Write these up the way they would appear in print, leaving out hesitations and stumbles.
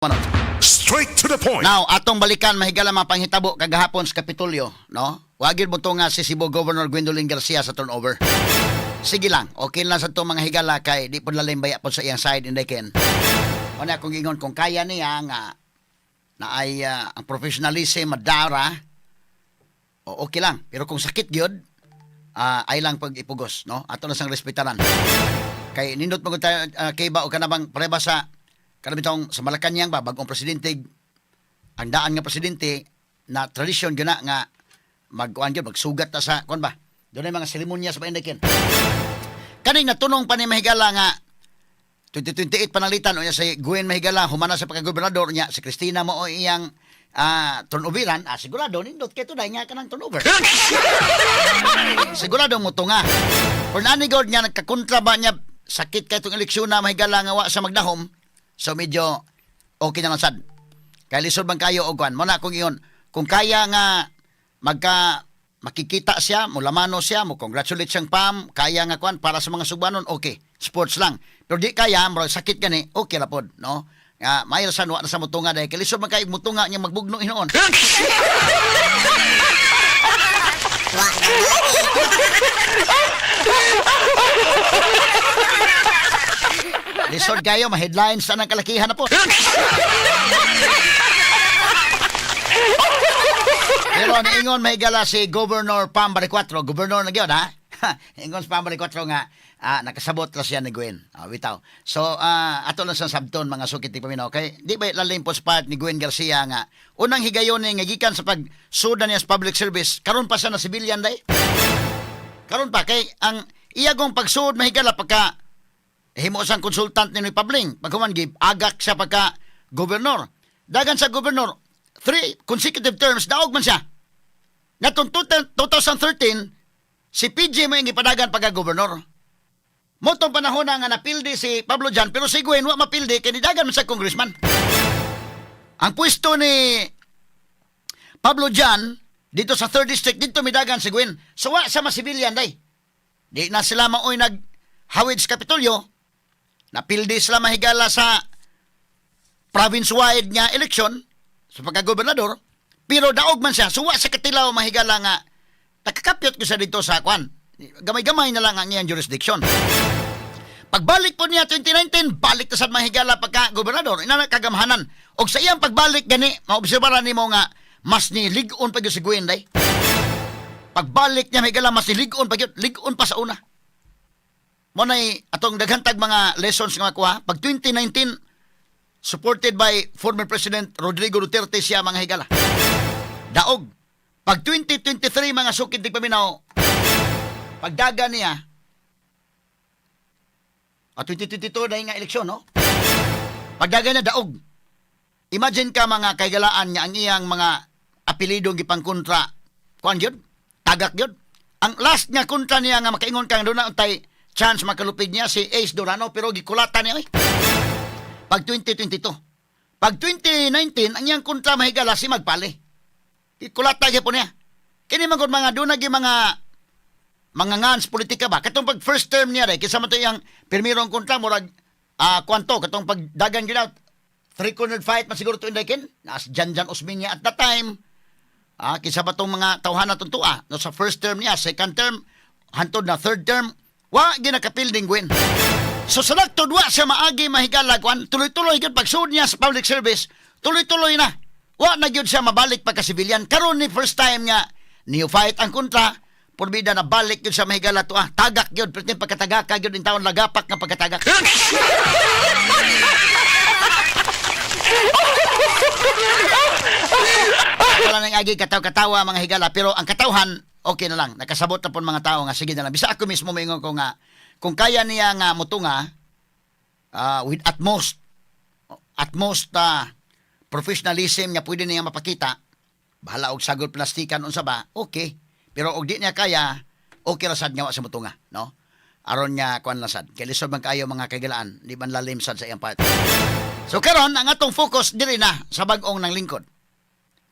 Ano? Straight to the point. Now, atong balikan, mahigala, mga panghitabo kagahapon sa Kapitolyo, no? Wagid mo to nga si Cebu Governor Gwendolyn Garcia sa turnover. Sige lang, okay lang sa to, mga higala, kay di po lalim baya po sa iyang side in ken. Una kung ingon kung kaya niya nga na ay ang professionalism madara, o okay lang. Pero kung sakit gyud, ay lang pag ipugos, no? Ato na sang respetaran. Kay nindot mo tayo kay ba o kanabang preba sa kanabitong sa Malacañang ba, bagong presidente, ang daan nga presidente na tradisyon gyud na nga magkuan gyud, magsugat ta sa kuan ba, doon ay mga seremonya sa paindakin kaning natunong pa ni, mahigala, nga 2028 panalitan unya si Gwen, mahigala, humana sa pagka-gobernador niya, si Cristina mo o iyang turnoveran, sigurado nindot kay tunay nga kanang turnover, sigurado mo to nga. Kung ani god nga nagkakontra ba niya, sakit kay itong eleksyon na, mahigala, nga wa sa magdahom, so medyo okay na lang sad. Kay lisod man kayo og kuan. Mo na kung iyon, kung kaya nga magka makikita siya, mulamano siya, mo congratulate siyang Pam, kaya nga kuan para sa mga Sugbanon, okay. Sports lang. Pero di kaya, murag sakit gani, okay ra pod, no? Nga maayo sa wa na sa mutunga dahil kay lisod man kayo mutunga niya, magbugno hinuon. Lisod kayo, ma-headlines sa ng kalakihan na po. Pero niingon, mahigala, si Governor Pam Baricuatro, Governor na gyud ha. Ingon si Pam Baricuatro nga nakasabot ra siya ni Gwen. Bitaw. So ato lang sa sabton, mga sukit ni paminaw, kay di ba lalim po sa part ni Gwen Garcia nga unang higayon ni nga gikan sa pagsuda niya sa public service, karon pa siya na civilian day. Karon pa kay ang iyagong pagsuod, mahigala, pagka himo siyang consultant ni Noy Pabling. Paghuman gib agak siya pagka gobernador. Dagan sa gobernador, three consecutive terms, daog man siya. Natong 2013, si PJ mo yung gipadagan pagka gobernador. Motong panahon na nga napildi si Pablo Jan, pero si Gwen wa mapildi kay nidagan man sa congressman. Ang pwesto ni Pablo Jan dito sa 3rd District, dito midagan si Gwen. So wa sa masibilyan day. Di na sila maoy naghawid sa Kapitolyo. Napildi sila, mahigala, sa province-wide nga eleksyon sa pagka-gobernador. Pero daog man siya. Suwa sa katilaw, mahigala, nga nakakapyot ko siya dito sa kwan. Gamay-gamay na lang ang iyang jurisdiction. Pagbalik po niya 2019, balik na sa mahigala pagka-gobernador. Ina na kagamhanan. Og sa iyang pagbalik gani, maobserbaran nimo nga mas ni lig-on pa gyud si Gwen day. Pagbalik niya, mahigala, mas ni lig-on pa gyud, lig-on pa sa una. Mo nay atong daghantag mga lessons nga makuha. Pag 2019, supported by former President Rodrigo Duterte siya, mga higala. Daog. Pag 2023, mga sukid di paminaw, pagdaga niya, at 2022 dahil nga eleksyon, no? Pagdaga niya, daog. Imagine ka, mga kaigalaan niya, ang iyang mga apelidong gipangkontra, kuan yun, tagak yun. Ang last nga kontra niya nga makaingon kang doon na untay chance makalupig niya, si Ace Durano, pero gikulatan niya, oy. Pag 2022. Pag 2019, ang iyang kontra, mahigala, si Magpali. Gikulata gyapon niya. Kini man gud mga doon mga mga ngans politika ba. Katong pag first term niya rin, kisa man to iyang pirmirong kontra, murag kwanto, katong pagdagan gyud out, three cornered fight man siguro to indakin. Nas Jan Jan Osmeña at that time. Kisa ba tong mga tawhana tong tuwa? No, sa first term niya, second term, hantod na third term, wa ginakapilding Gwen. So sa laktod wa siya maagi, mahigala, kuan, tuloy-tuloy gyud pagsuod niya sa public service, tuloy-tuloy na. Wa na gyud siya mabalik pagka civilian. Karon ni first time nga neophyte ang kontra, purbida na balik gyud siya, mahigala, to ah. Tagak gyud, perti pagkatagaka gyud in taon, lagapak nga pagkatagak. Wala nang agi kataw-katawa, mga higala, pero ang katawhan okay na lang. Nakasabot na po mga tao nga sige na lang. Bisa ako mismo moingon ko nga kung kaya niya nga mutunga with utmost professionalism nga pwede niya mapakita, bahala og sagol plastikan unsa ba, okay. Pero og di niya kaya, okay ra sad nga wa sa mutunga, no? Aron nga kuan lang sad. Kay lisod man kayo, mga kaigalaan, di man lalim sad sa iyang part. So karon ang atong focus diri na sa bag-ong nang lingkod.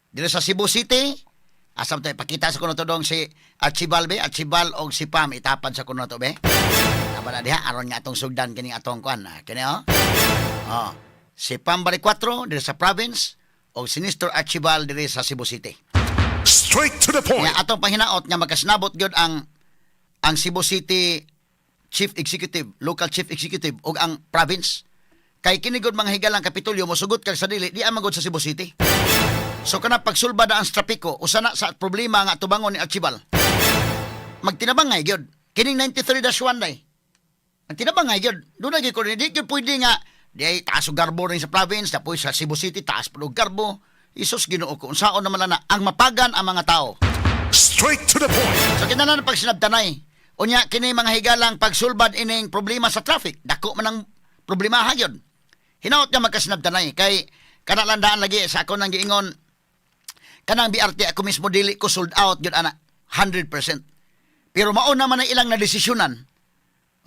Diri sa Cebu City, asam tayo pakita sa kuno to dong si Archibald be, Archibald og si Pam itapad sa kuno to be. Tama na diha aron nga atong sugdan kining atong kuan. Kini oh. Oh. Si Pam Baricuatro diri sa province o si Nestor Archival diri sa Cebu City. Straight to the point. Nga atong panginaot nga magkasnabot gyud ang Cebu City Chief Executive, local Chief Executive ug ang province. Kay kini gud, mga higalang Kapitolyo, mosugot kag sa dili, di magod sa Cebu City. So kana pagsulbad ang trapiko, usa na sa problema nga tubangon ni Archival. Magtinabangay gyud kining 93-1 day. Magtinabangay gyud. Doon na gyud ko di gyud pwede nga di ay taas og garbo rin sa province, tapoy sa Cebu City taas pa og garbo. Isos, Ginoo ko, unsaon naman lang na ang mapagan ang mga tao. Straight to the point. So kinahanglan pag sinabtanay. Unya kini, mga higalang, pagsulbad ining problema sa traffic, dako man ang problema gyud. Hinaot nga magkasinabtanay kay kana lang daan lagi sa ako nang giingon kanang BRT, ako mismo dili ko sold out gyud ana 100%. Pero mao naman ang ilang nadesisyonan.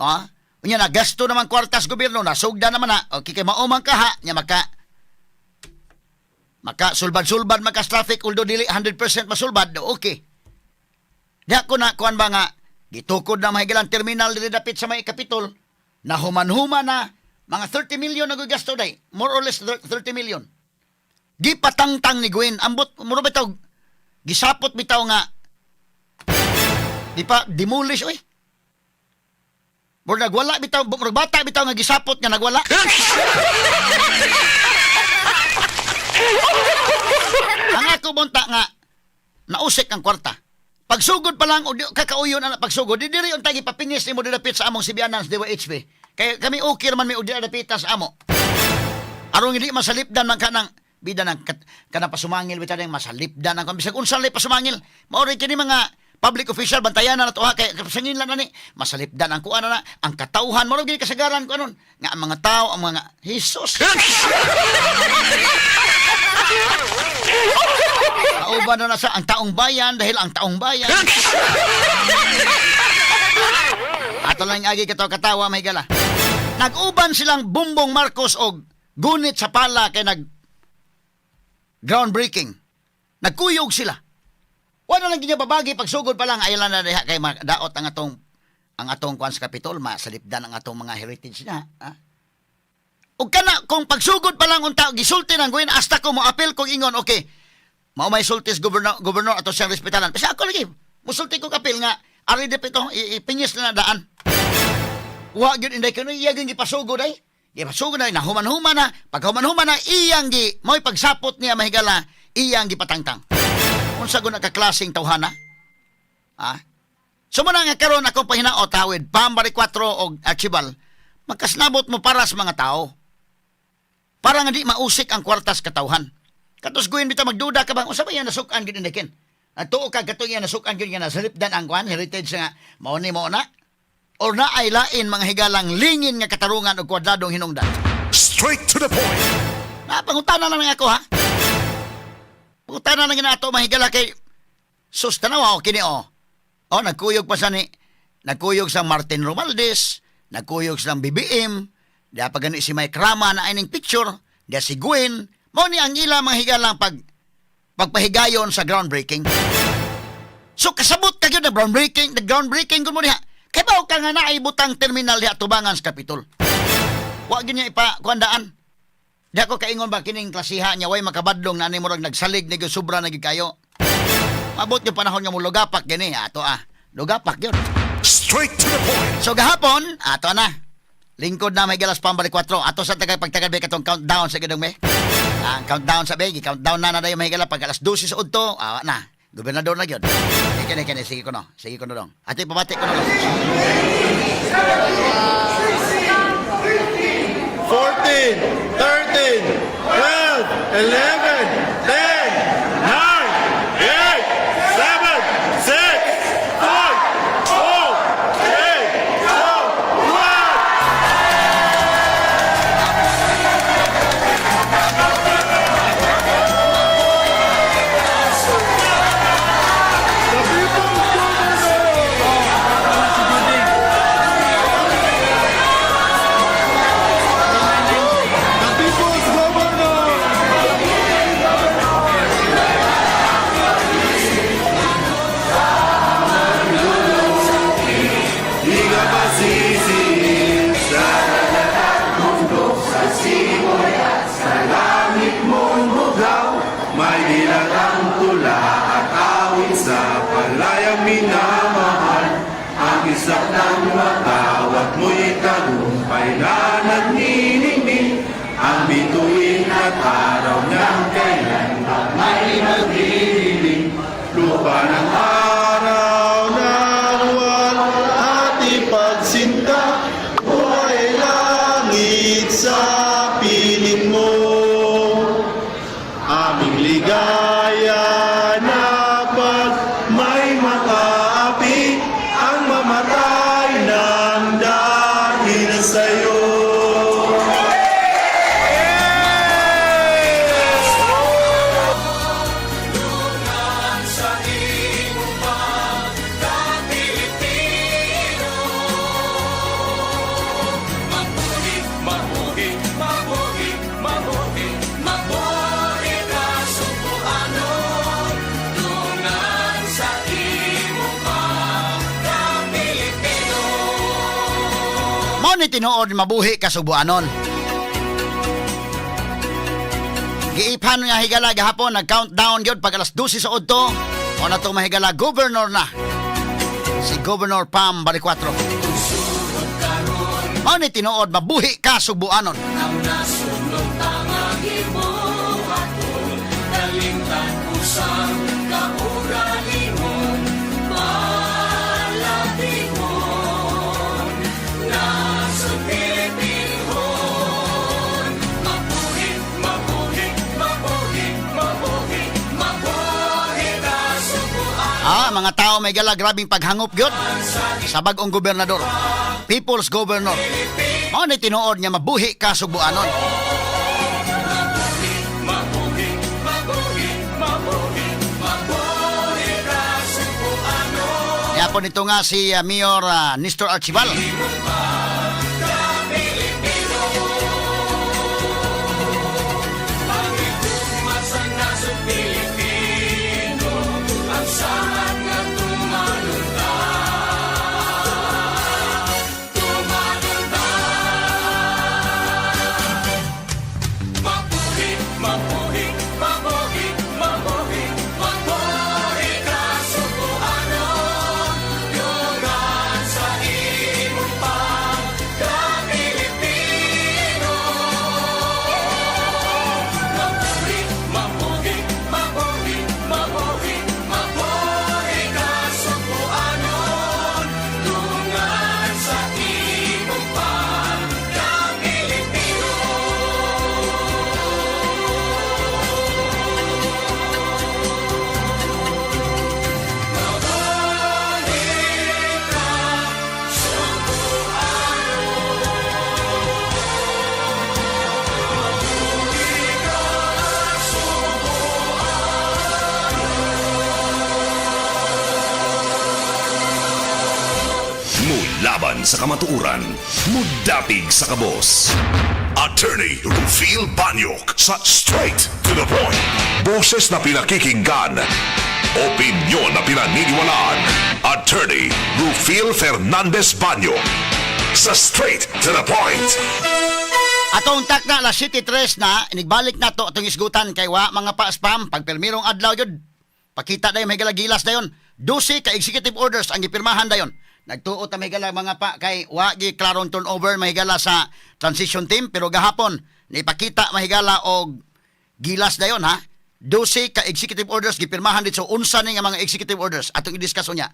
Ah? Unya na gasto naman kwartas gobyerno, nasugda naman na. Okay, kay mao man kaha nya maka sulbad-sulbad makas traffic, although dili 100% masulbad, okay. Di ko na kuan ba nga gitukod na mahigalang terminal diri dapit sa may Kapitol na human-human na mga 30 million na gasto day, more or less 30 million. Di patangtang ni Gwen, ambot muro bitaw gisapot bitaw nga di pa demolish, oy. Murag nagwala bitaw, murag bata bitaw nga gisapot nga nagwala. Ang ako bunta nga nausik ang kwarta. Pagsugod pa lang, o di, kakauyon na pagsugod, di diri untay gipapingis nimo dapit sa among Sibianan sa DYHB. Kay kami okay raman may og dapita sa amo. Aron hindi masalipdan man kanang bida ng kanang pasumangil bitaw nang masalipdan ang bisag unsa lay pasumangil. Mao rin kini mga public official, bantayan na nato ha, kay pasangin lang na ni masalipdan ang kuan na ang katawhan mo gini kasagaran ko anon nga ang mga tao, ang mga Jesus. Kauban na na sa ang taong bayan dahil ang taong bayan. Ato lang agi katawa katawa, may gala. Nag-uban silang Bumbong Marcos og gunit sa pala kay nag groundbreaking. Nagkuyog sila. Wala lang ginya babagi pagsugod pa lang ayaw lang na diha kay daot ang atong kuan sa Kapitol, masalipdan ang atong mga heritage na. Ha? Ug kana kung pagsugod pa lang unta gisulti nang Gwen, hasta ko mo apel kog ingon, okay. Mao may sultis governor, ato siyang respetaran. Basta ako lagi musulti ko apel nga ari dapit ipingis na daan. Wa gyud, inday, kuno iya gyud gipasugod ay. Gipasugod ay nahuman-human na, paghuman-human na iyang gi mo'y pagsapot niya, mahigala, iyang gipatangtang. Unsa gud ka klaseng tawhana? Ha? So muna nga karon akong pahinaot hawid Pam Baricuatro og Archival, magkasnabot mo para sa mga tao. Para nga di mausik ang kwartas katawhan. Katos Gwen bitaw, magduda ka bang unsa ba yan nasukan gid ken? Natuo ka katong yan nasukan gid nga nasalipdan ang kuan heritage nga mao ni mao na or na ay lain, mga higalang, lingin nga katarungan og kwadradong hinungdan. Straight to the point. Na pangutana lang ako ha. Pangutana lang gina ato, mahigala, kay sus, tanawa o kini o. Oh, nagkuyog pa sa ni nagkuyog sa Martin Romualdez, nagkuyog sa BBM, diya pa gani si Mike Rama na ining picture, diya si Gwen, mao ni ang ila, mga higalang, pagpahigayon sa groundbreaking. So kasabot ka gyud na groundbreaking, the groundbreaking kun mo diha. Kay bawo ka nga naay butang terminal diha tubangan sa Kapitol. Wa gyud niya ipa kuandaan. Di ako kaingon ba kining klasiha niya way makabadlong na ani murag nagsalig ni gyud, sobra na gyud kayo. Mabot yung panahon nga mo lugapak gini ato ah. Lugapak yun. Straight to the point. So gahapon, ato na. Lingkod na may galas pambalik 4. Ato sa tagay pagtagal be katong countdown sa gidong me. Ang countdown sa be, countdown na na dayon, may gala, pag alas 12 sa udto, awa na. Gobernador na gyud. Eh, kini kini sige ko no. Sige ko no dong. Ate, pabati ko no. 14, 13, 12, 11, 10, 9, 8, 7, 6, 5, 4, 3, 2, 1. The People's Governor! The People's Governor! Kislap ng watawat mo'y tagumpay na nagniningning. Ang bituin at araw niyang kailan may naghihiling. Lupa ng araw ng walhati pagsinta, buhay langit sa piling mo. Aming ligaya na pag may makaapi ang mamatay ng dahil sa'yo. Mabuhi, mabuhi, mabuhi, mabuhi ka Sugboanon. Dungan sa imong pagka-Pilipino. Mao ni tinuod mabuhi ka Sugboanon. Giiphan nga higala gahapon nag-countdown gyud pag alas 12 sa udto. O na to mahigala governor na. Si Governor Pam Baricuatro. Mao ni tinuod mabuhi ka Sugboanon. Ang nasunod tanga gibuhaton, Dalingtan usang kauralingon, Palabingon, Nasod Pilipinhon. Mabuhi, mabuhi, mabuhi, mabuhi, mabuhi ka Sugboanon. Ah, mga tao may gala grabing paghangop gyud sa bag-ong gobernador. People's Governor. Mao ni tinuod nga mabuhi ka Sugboanon. Mabuhi, mabuhi, mabuhi, mabuhi ka Sugboanon. Kaya po nito nga si Mayor Nestor Archival. Pangigugma sa nasod Pilipino, ang saad nga tumalunta. Tumalunta. Mabuhi, mabuhi, mabuhi, mabuhi, mabuhi ka Sugboanon. Dungan sa imong pagka-Pilipino. Mabuhi, mabuhi, mabuhi, mabuhi, mabuhi ka Sugboanon. Dungan sa imong pagka-Pilipino. Mulaban sa kamatuoran, mudapig sa kabos. Attorney Rufil Banyok sa Straight to the Point. Boses na pinakikinggan, opinyon na pinaniniwalaan. Attorney Rufil Fernandez Banyok sa Straight to the Point. Atong takna alas 7:03 na, inigbalik na to atong isgutan kay wa mga pa-spam pag pirmirong adlaw gyud. Pakita dayon may gilas dayon. 12 ka executive orders ang gipirmahan dayon. Nagtuo ta may mga pa kay wa gi klarong turnover mahigala sa transition team pero gahapon nipakita mahigala og gilas dayon ha. 12 ka executive orders gipirmahan dito. Unsa ni nga mga executive orders atong i-discuss unya.